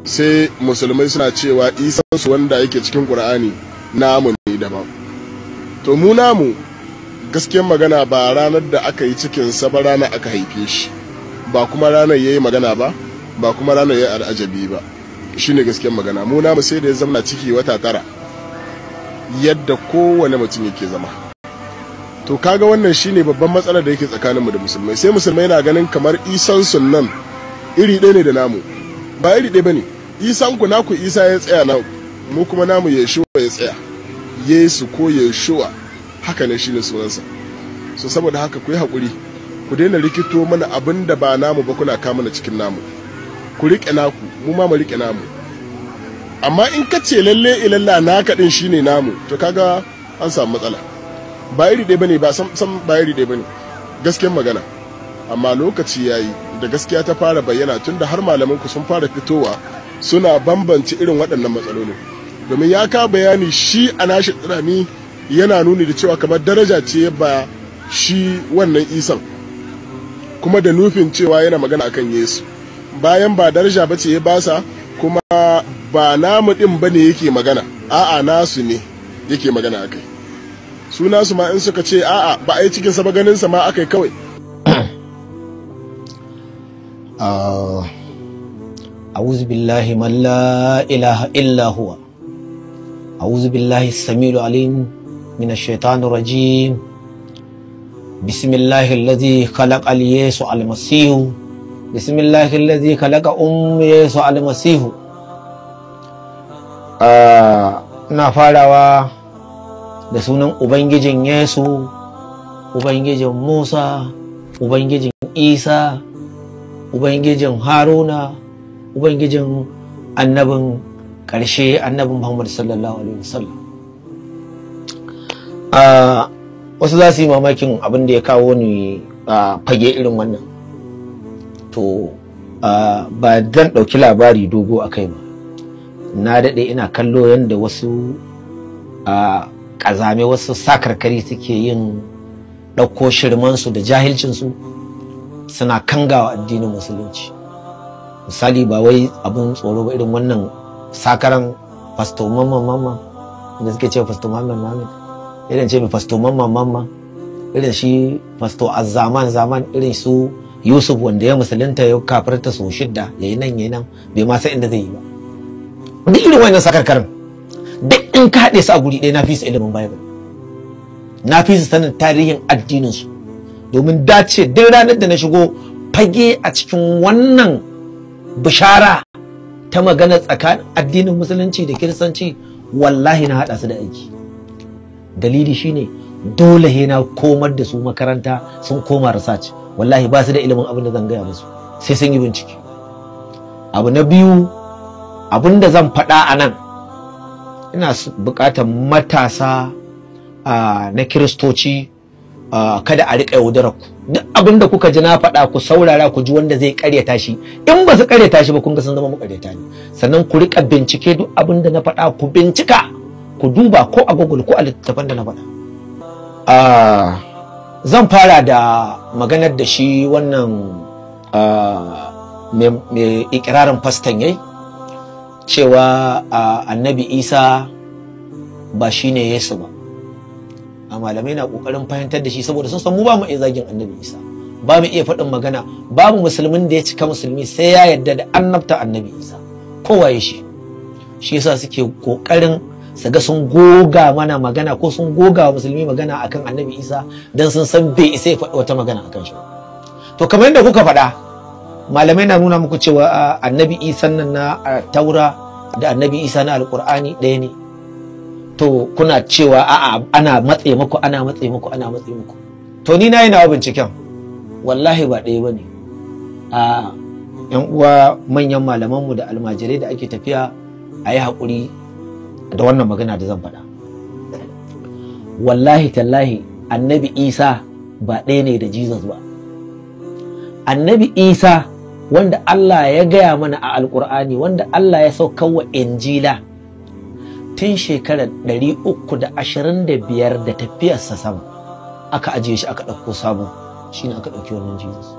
Sai musulmai suna cewa isansu wanda yake cikin Qur'ani namu ne daban. To mu namu gaskiyar magana ba ranar da aka yi cikinsa ba ranar aka haife shi, ba kuma ranar yayi magana ba, ba kuma ranar yayi al'ajabi ba. Shine gaskiyar magana. Mu namu sai da ya zamna ciki wata 9 yadda kowane mutum yake zama. To kaga wannan shine babban matsalar da yake tsakaninmu da musulmai. Sai musulmai na ganin kamar isan sunnan iri ɗaya ne da namu. Ba iri ɗaya bane. Isan ku naku Isa ya tsaya na mu kuma namu Yeshua ya tsaya. Yesu ko Yeshua haka ne shine sunansa. So saboda haka ku yi hakuri, ku daina rikito mana abin da ba namu ba kuna kama mana cikin namu. Ku riƙe naku, mu ma mu riƙe namu. Amma in ka ce lalle ilalla naka din shine namu, to kaga an samu matsala. Ba iri ɗaya bane, ba sam sam ba iri ɗaya bane. Gaskiyar magana. Amma lokaci yayi da gaskiya ta fara bayyana, tunda har malaman ku sun fara fitowa suna bambance irin waɗannan matsalolin. Domin ya ka bayani shi a nashi tunani yana nuni da cewa kamar daraja ce ba shi wannan Isan, kuma da nufin cewa yana magana akan Yesu, bayan ba daraja ba ce ya basa, kuma ba namu din bane yake magana, a'a nasu ne yake magana akai. Su nasu ma in suka ce a'a ba a yi cikinsa ba, ganinsa ma akai kawai. أعوذ بالله من لا إله إلا هو. أعوذ بالله السميع العليم من الشيطان الرجيم. بسم الله الذي خلق يسوع المسيح. بسم الله الذي خلق أم يسوع المسيح. Ina farawa da sunan Ubangijin Yesu, Ubangijin Musa, Ubangijin Isa, Ubangijin Haruna, Ubangijin annabin ƙarshe, annabin Muhammad sallallahu alaihi wasallam. Wasu za su yi mamakin abin da ya kawo ni fage irin wannan. To ba zan ɗauki labari dogo a kai ba. Na daɗe ina kallo yadda wasu ƙazame, wasu sakarkari suke yin ɗauko shirmansu da jahilcinsu suna kangawa addinin musulunci. Misali ba wai abin tsoro ba irin wannan sakaran Pastor Mamman Mamman da suke ce Pastor Mamman Mamman, irin ce mai Pastor Mamman Mamman, irin shi Pastor Azzaman Zaman, irin su Yusuf wanda ya musulunta ya kafirta sau 6, yayi nan yayi nan bai ma san inda zai yi ba. Duk irin wannan sakarkarin duk in ka haɗe su a guri ɗaya, na fi su ilimin Bible, na fi su sanin tarihin addinin su. Domin dace duk ranar da na shigo fage a cikin wannan bishara ta magana tsakanin addinin musulunci da kiristanci, wallahi na haɗa su da aiki. Dalili shine dole he na komar da su makaranta, sun koma research. Wallahi ba su da ilimin abin da zan gaya musu, sai sun yi bincike. Abu na biyu, abin da zan faɗa a nan, ina buƙatar matasa na kiristoci, kada a riƙa yaudarar ku. Duk abin da kuka ji na faɗa, ku saurara ku ji wanda zai ƙaryata shi. In ba su ƙaryata shi ba, kun ga sun zama maƙaryata ne. Sannan ku riƙa bincike, duk abin da na faɗa ku bincika, ku duba ko a Google ko a littattafan da na faɗa. Zan fara da maganar da shi wannan mai ikirarin fastan yayi, cewa annabi Isa ba shine Yesu ba. A malamai na kokarin fahimtar da shi, saboda sun san mu ba mu iya zagin annabi Isa, ba mu iya faɗin magana. Babu musulmin da ya cika musulmi sai ya yarda da annabta annabi Isa, kowa ya shi. Shi yasa suke kokarin su ga sun goga mana magana ko sun goga wa musulmi magana akan annabi Isa, dan sun san bai isa ya faɗi wata magana akan shi. To kamar yadda kuka faɗa, malamai na nuna muku cewa annabi Isa nan na Taura da annabi Isa na Alƙur'ani ɗaya ne. To kuna cewa a'a ana matse muku, ana matse muku, ana matse muku. To ni na yi nawa binciken, wallahi ba ɗaya bane. A yan uwa manyan malamanmu da almajirai da ake tafiya, a yi haƙuri da wannan magana da zan faɗa. Wallahi tallahi annabi Isa ba ɗaya ne da Jesus ba. Annabi Isa wanda Allah ya gaya mana a Alƙur'ani, wanda Allah ya saukar wa Injila tun shekarar 325 da tafiyarsa sama, aka ajiye shi, aka ɗauko sabo, shine aka ɗauki wannan Jesus.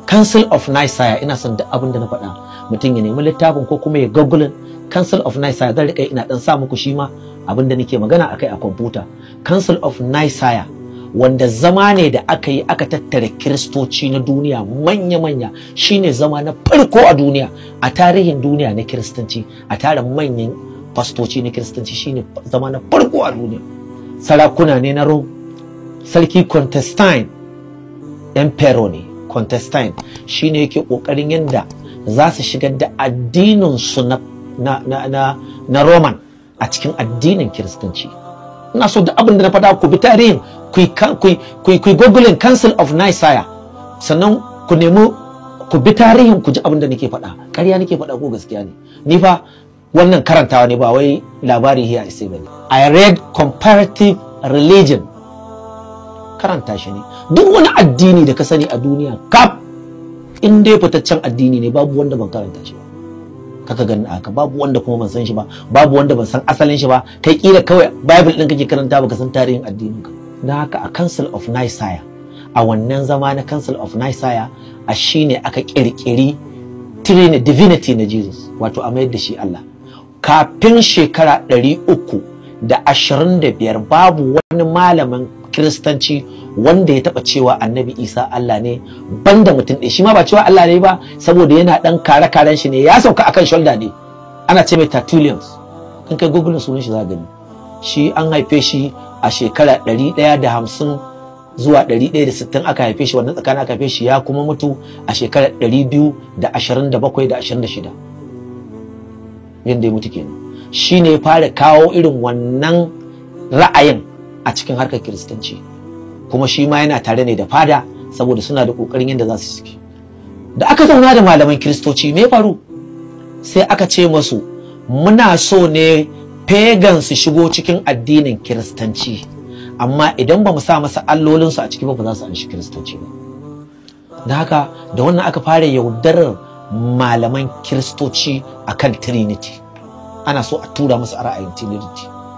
Council of Nicaea, ina son duk abin da na faɗa mutum ya nemi littafin ko kuma ya google Council of Nicaea. Zan riƙa ina ɗan sa muku shi ma abin da nake magana akai a kwamfuta. Council of Nicaea, wanda zama ne da aka yi aka tattara kiristoci na duniya manya-manya, shine zama na farko a duniya a tarihin duniya na kiristanci, a tara manyan fastoci na kiristanci, shine zama na farko a duniya. Sarakuna ne na Rome, sarki Constantine Emperor ne, Constantine shine yake kokarin yanda za su shigar da addinin su na Roman a cikin addinin kiristanci. Ina so duk abin da na faɗa ku bi tarihin, ku yi googling Council of Nicaea, sannan ku nemi ku bi tarihin ku ji abin da nake faɗa. Ƙarya nake faɗa ko gaskiya ne? Ni fa wannan karantawa ne, ba wai labari here I say bane. I read comparative religion, karanta shi ne. Duk wani addini da ka sani a duniya kaf, in dai fitaccen addini ne, babu wanda ban karanta shi ba. Kaka gani haka, babu wanda kuma ban san shi ba, babu wanda ban san asalin shi ba. Kai kila kawai Bible din kake karanta, baka san tarihin addinin ka. Dan haka a Council of Nicaea, a wannan zama na Council of Nicaea, a shine aka kirkiri Trinity, divinity na Jesus, wato a mayar da shi Allah. Kafin shekara 325 babu wani malamin kiristanci wanda ya taba cewa Annabi Isa Allah ne, banda mutum ɗaya. Shi ma ba cewa Allah ne ba, saboda yana ɗan kare-karen shi ne, ya sauka akan shoulder ne. Ana ce mai Tertullian. In kai google sunan shi za gani. Shi an haife shi a shekara 150 zuwa 160 aka haife shi, wannan tsakanin aka haife shi, ya kuma mutu a shekara 227 da 26. Yadda ya mutu kenan. Shi ne ya fara kawo irin wannan ra'ayin a cikin harkar kiristanci, kuma shi ma yana tare ne da fada saboda suna da kokarin yadda za su ciki. Da aka zauna da malaman kiristoci, me ya faru? Sai aka ce masu, muna so ne pagan su shigo cikin addinin kiristanci, amma idan ba mu sa masa allolinsu a ciki ba, ba za su anshi kiristanci ba. Da haka da wannan aka fara yaudarar malaman kiristoci akan Trinity. Ana so a tura musu ra'ayin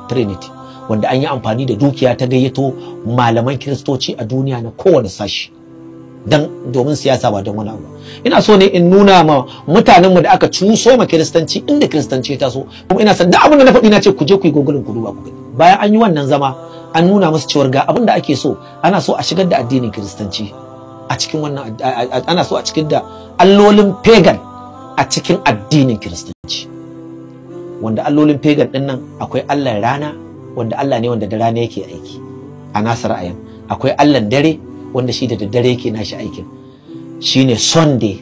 Trinity, wanda an yi amfani da dukiya ta gayyato malaman kiristoci a duniya na kowane sashi dan domin siyasa, ba don wani abu. Ina so ne in nuna ma mutanenmu da aka cuso ma kiristanci inda kiristanci ta so, kuma ina san duk abin da na faɗi na ce ku je ku yi google ku duba ku gani. Bayan an yi wannan zama, an nuna musu cewar ga abin da ake so, ana so a shigar da addinin kiristanci a cikin wannan, ana so a cikin da allolin pagan a cikin addinin kiristanci, wanda allolin pagan din nan akwai Allah rana, wanda Allah ne wanda da rana yake aiki a nasa ra'ayin, akwai Allah dare, wanda shi da daddare yake nashi aikin, shine Sunday.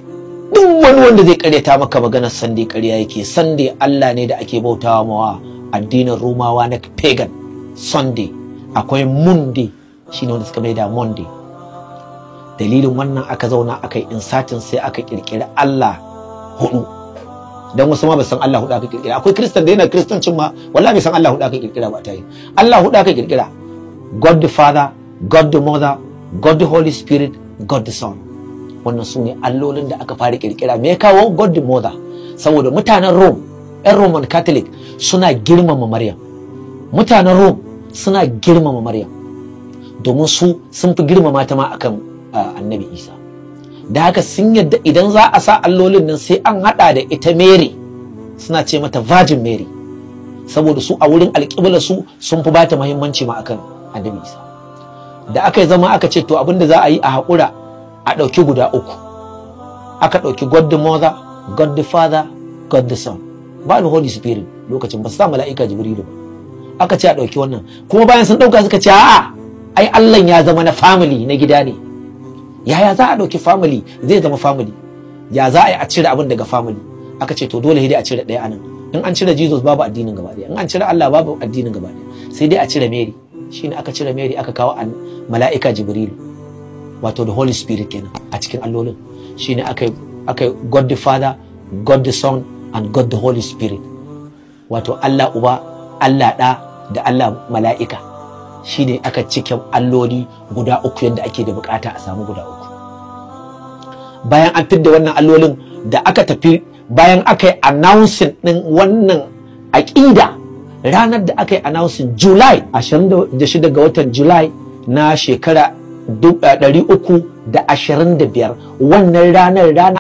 Duk wani wanda zai karyata maka maganar Sunday, karya yake. Sunday Allah ne da ake bautawa mawa addinin Romawa na pagan, Sunday. Akwai Monday, shine wanda suka maida Monday. Dalilin wannan aka zauna aka yi insatin, sai aka kirkiri Allah hudu, dan wasu ma ba san Allah hudu aka kirkira. Akwai kristan da yana kristancin ma wallahi bai san Allah hudu aka kirkira ba. Ta yi Allah hudu aka kirkira: God the Father, God the Mother, God the Holy Spirit, God the Son. Wannan su ne allolin da aka fara kirkira. Me ya kawo God the Mother? Saboda mutanen Rome, yan Roman Catholic, suna girmama Maryam. Mutanen Rome suna girmama Maryam domin su sun fi girmama ta ma akan Annabi Isa. Da haka sun yadda idan za a sa allolin nan sai an hada da ita Mary, suna ce mata Virgin Mary, saboda su a wurin alƙibla su sun fi bata muhimmanci ma akan Annabi Isa. Da aka yi zama aka ce to abinda za a yi, a haƙura a ɗauki guda uku. Aka ɗauki God the Mother, God the Father, God the Son, ba da Holy Spirit lokacin, ba su sa mala'ika Jibrilu ba. Aka ce a ɗauki wannan. Kuma bayan sun ɗauka suka ce a'a, ai Allah ya zama na family, na gida ne. Yaya za a ɗauki family zai zama family? Ya za a yi a cire abin daga family? Aka ce to dole dai a cire ɗaya anan. In an cire Jesus babu addinin gaba ɗaya, in an cire Allah babu addinin gaba ɗaya, sai dai a cire Mary. Shine aka cire Mary, aka kawo mala'ika Jibrilu, wato the Holy Spirit kenan, a cikin allolin. Shine aka God the Father, God the Son and God the Holy Spirit, wato Allah Uba, Allah Ɗa da Allah Mala'ika. Shine aka cike alloli guda uku yadda ake da bukata a samu guda uku. Bayan an fidda wannan allolin da aka tafi, bayan aka yi announcing din wannan aƙida, ranar da aka yi announcing, July 26 ga watan July na shekara 325. Wannan ranar rana